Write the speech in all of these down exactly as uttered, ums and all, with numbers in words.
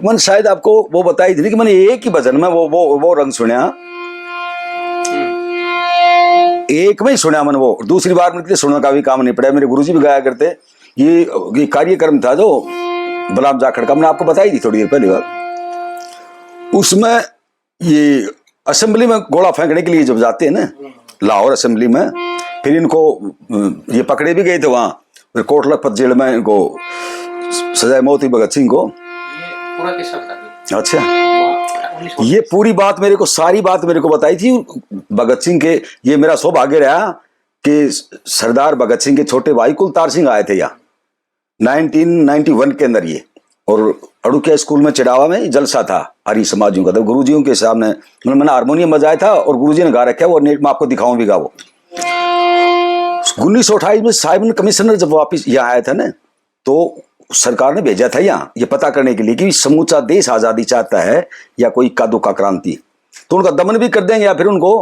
मैंने शायद आपको वो बताई थी ना कि मैंने एक ही भजन में वो वो वो रंग सुना, एक में ही सुना मैंने वो, दूसरी बार मैंने सुनने का भी काम नहीं पड़ा। मेरे गुरुजी भी गाया करते। ये ये कार्यक्रम था जो बलराम जाखड़ का, मैंने आपको बताई थी थोड़ी देर पहले बात। उसमें ये असेंबली में गोला फेंकने के लिए जब जाते हैं ना, लाहौर असेंबली में, फिर इनको अ, ये पकड़े भी गए थे वहाँ, फिर कोट लखपत जेल में इनको सजाए मौत हुई भगत सिंह को। पूरा किस्सा बता दो। अच्छा, ये पूरी बात मेरे को, सारी बात मेरे को बताई थी भगत सिंह के। ये मेरा सौभाग्य रहा कि सरदार भगत सिंह के छोटे भाई कुलतार सिंह आए थे यहाँ नाइनटीन नाइंटी वन के अंदर ये, और अड़ुकिया स्कूल में चिड़ावा में जलसा था आर्य समाजियों का। तब गुरुजियों के सामने, मतलब, मैंने हारमोनियम बजाया था और गुरुजी ने गा रखा है वो, नेट में आपको दिखाऊं भी गा वो। उन्नीस सौ अट्ठाईस में साइमन कमिश्नर जब वापस यहाँ आया था ना, तो सरकार ने भेजा था यहाँ ये पता करने के लिए कि समूचा देश आज़ादी चाहता है या कोई इक्का दुक्का क्रांति, तो उनका दमन भी कर देंगे या फिर उनको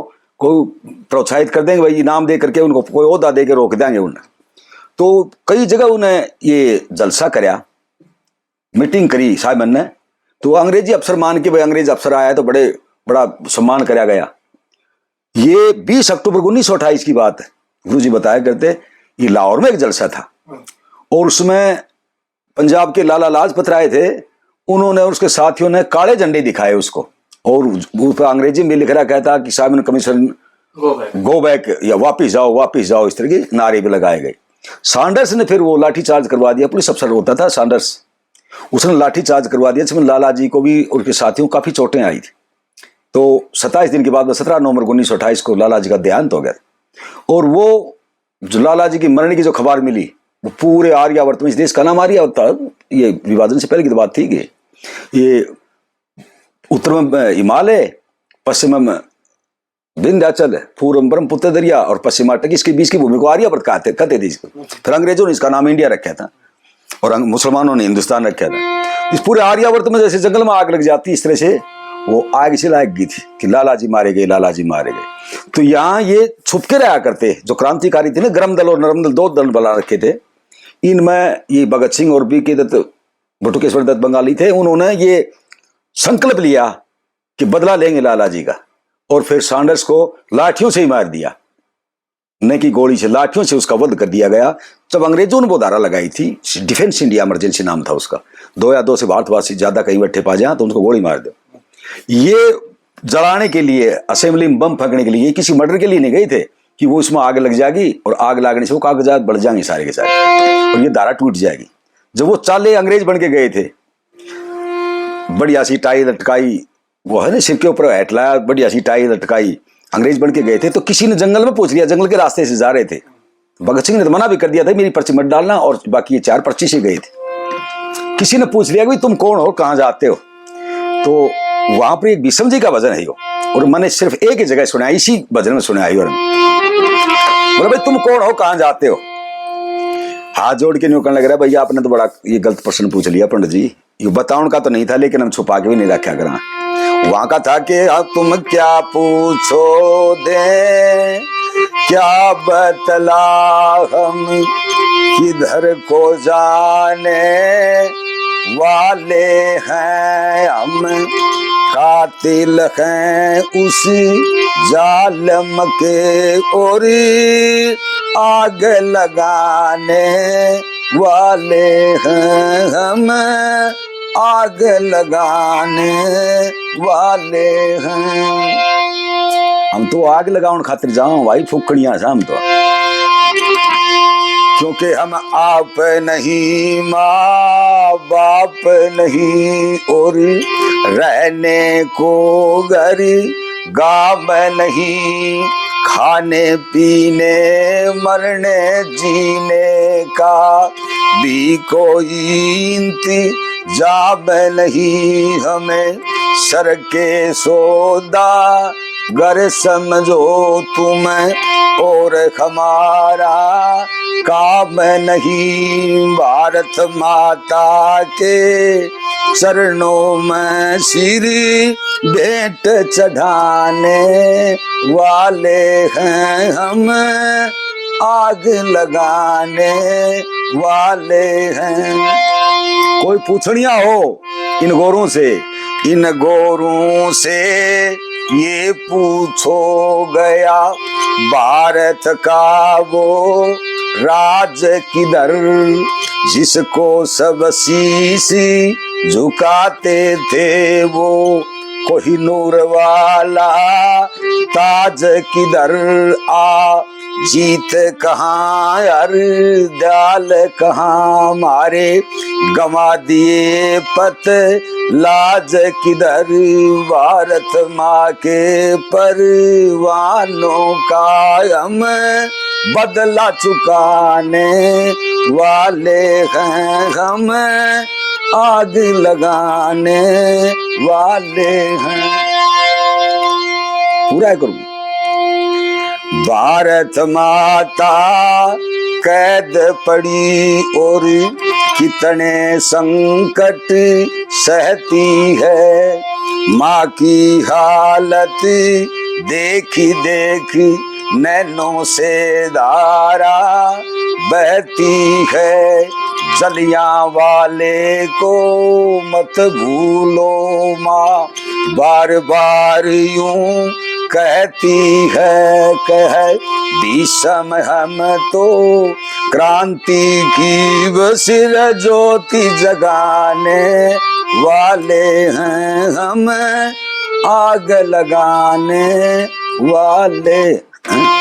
कोई प्रोत्साहित कर देंगे, भाई, इनाम दे करके उनको कोई ओहदा दे के रोक देंगे उन्हें। तो कई जगह उन्हें ये जलसा करया, मीटिंग करी साइमन ने, तो अंग्रेजी अफसर मान के, भाई, अंग्रेज अफसर आया तो बड़े, बड़ा सम्मान करया गया। ये बीस अक्टूबर उन्नीस सौ अट्ठाईस की बात है, गुरुजी बताया करते, ये लाहौर में एक जलसा था और उसमें पंजाब के लाला लाजपत राय थे, उन्होंने और उसके साथियों ने काले झंडे दिखाए उसको, और उस पर अंग्रेजी में लिख रखा था कि Simon commission go back. Go back, या वापस जाओ, वापस जाओ, इस तरह के नारे भी लगाए गए। सांडर्स ने फिर वो लाठी चार्ज करवा दिया, पुलिस अफसर होता था सांडर्स, उसने लाठी चार्ज करवा दिया, जिसमें लाला जी को भी, उनके साथियों को काफी चोटें आई थी। तो सत्ताईस दिन के बाद, सत्रह नवंबर उन्नीस सौ अट्ठाईस को लाला जी का देहांत हो गया। और वो जो लाला जी की मरण की जो खबर मिली, वो पूरे आर्यावर्त में, इस देश का नाम आर्यावर्त था, ये विभाजन से पहले की तो बात थी कि ये उत्तर में, अ, हिमालय, पश्चिम में विंध्याचल, पूर्व में ब्रह्मपुत्र दरिया और पश्चिम में अटक, इसके बीच की भूमि को आर्यावर्त कहते, कहते थे इसको। फिर अंग्रेजों ने इसका नाम इंडिया रखा था और अंग-, मुसलमानों ने हिंदुस्तान रखा था। इस पूरे आर्यावर्त में जैसे जंगल में आग लग जाती, इस तरह से वो आग इसी लायक गई थी कि लाला जी मारे गए, लाला जी मारे गए। तो यहाँ ये छुप के रहा करते, जो क्रांतिकारी थे ना, गरम दल और नरम दल, दो दल बना रखे थे। इनमें ये भगत सिंह और बी के दत्त, बटुकेश्वर दत्त बंगाली थे, उन्होंने ये संकल्प लिया कि बदला लेंगे लाला जी का, और फिर सांडर्स को लाठियों से ही मार दिया, न कि गोली से, लाठियों से उसका वध कर दिया गया। जब अंग्रेजों ने वो धारा लगाई थी, डिफेंस इंडिया इमरजेंसी नाम था उसका, दो या दो से भारतवासी ज्यादा कहीं बैठे पा जाए तो उनको गोली मार दो। ये जलाने के लिए, असेंबली में बम फेंकने के लिए, ये किसी मर्डर के लिए नहीं गए थे कि वो इसमें आग लग जाएगी और आग लगने से वो कागजात बल जाएंगे सारे के सारे और ये धारा टूट जाएगी। जब वो चाले अंग्रेज बन के गए थे, बढ़िया सी टाई लटकाई, वो है ना, सिर के ऊपर हैट लाया, बढ़िया सी टाई लटकाई, अंग्रेज बन के गए थे, तो किसी ने जंगल में पूछ लिया, जंगल के रास्ते से जा रहे थे। भगत सिंह ने तो मना भी कर दिया था, मेरी पर्ची मत डालना, और बाकी ये चार पर्ची से गए थे। किसी ने पूछ लिया कि भाई, तुम कौन हो, कहाँ जाते हो? तो वहां पर एक भीष्म जी का भजन है यो, और मैंने सिर्फ एक ही जगह सुना है, इसी भजन में सुना है यो। बोला, भाई, तुम कौन हो, कहाँ जाते हो? हाथ जोड़ के न्यू कहने लग रहा, भैया, आपने तो बड़ा ये गलत प्रश्न पूछ लिया पंडित जी, ये बताउण का तो नहीं था, लेकिन हम छुपा के भी नहीं रखा करा। वहां का था कि हाँ, तुम क्या पूछो दे, क्या बतला हम, किधर को जाने वाले हैं हम, कातिल हैं उस जालिम के, और आग लगाने वाले हैं हम, आग लगाने वाले हैं। हम तो आग लगाउण खातिर जावां भाई, फूकणिया सा हम तो। क्योंकि हम आप नहीं, माँ बाप नहीं, और रहने को घर गाम नहीं, खाने पीने मरने जीने का भी कोई इंतजाम नहीं। हमें सर के सौदा गर समझो तुम, और हमारा काम नहीं। भारत माता के चरणों में सिर भेंट चढ़ाने वाले हैं हम, आग लगाने वाले हैं। कोई पूछणिया हो इन गोरों से, इन गोरों से ये पूछो गया, भारत का वो राज किधर, जिसको सब शीश झुकाते थे वो। कोहिनूर वाला ताज किधर, आ जीत कहाँ, हर दयाल कहाँ, मारे गंवा दिए पत लाज किधर। भारत माँ के परवानों का हम बदला चुकाने वाले हैं, हम आग लगाने वाले हैं। पूरा है करूँ। भारत माता कैद पड़ी और कितने संकट सहती है। माँ की हालत देखी देख नैनों से धारा बहती है। जलियां वाले को मत भूलो माँ, बार बार यूं कहती है। कह भीषम हम तो क्रांति की बस ज्योति जगाने वाले हैं, हम आग लगाने वाले हैं।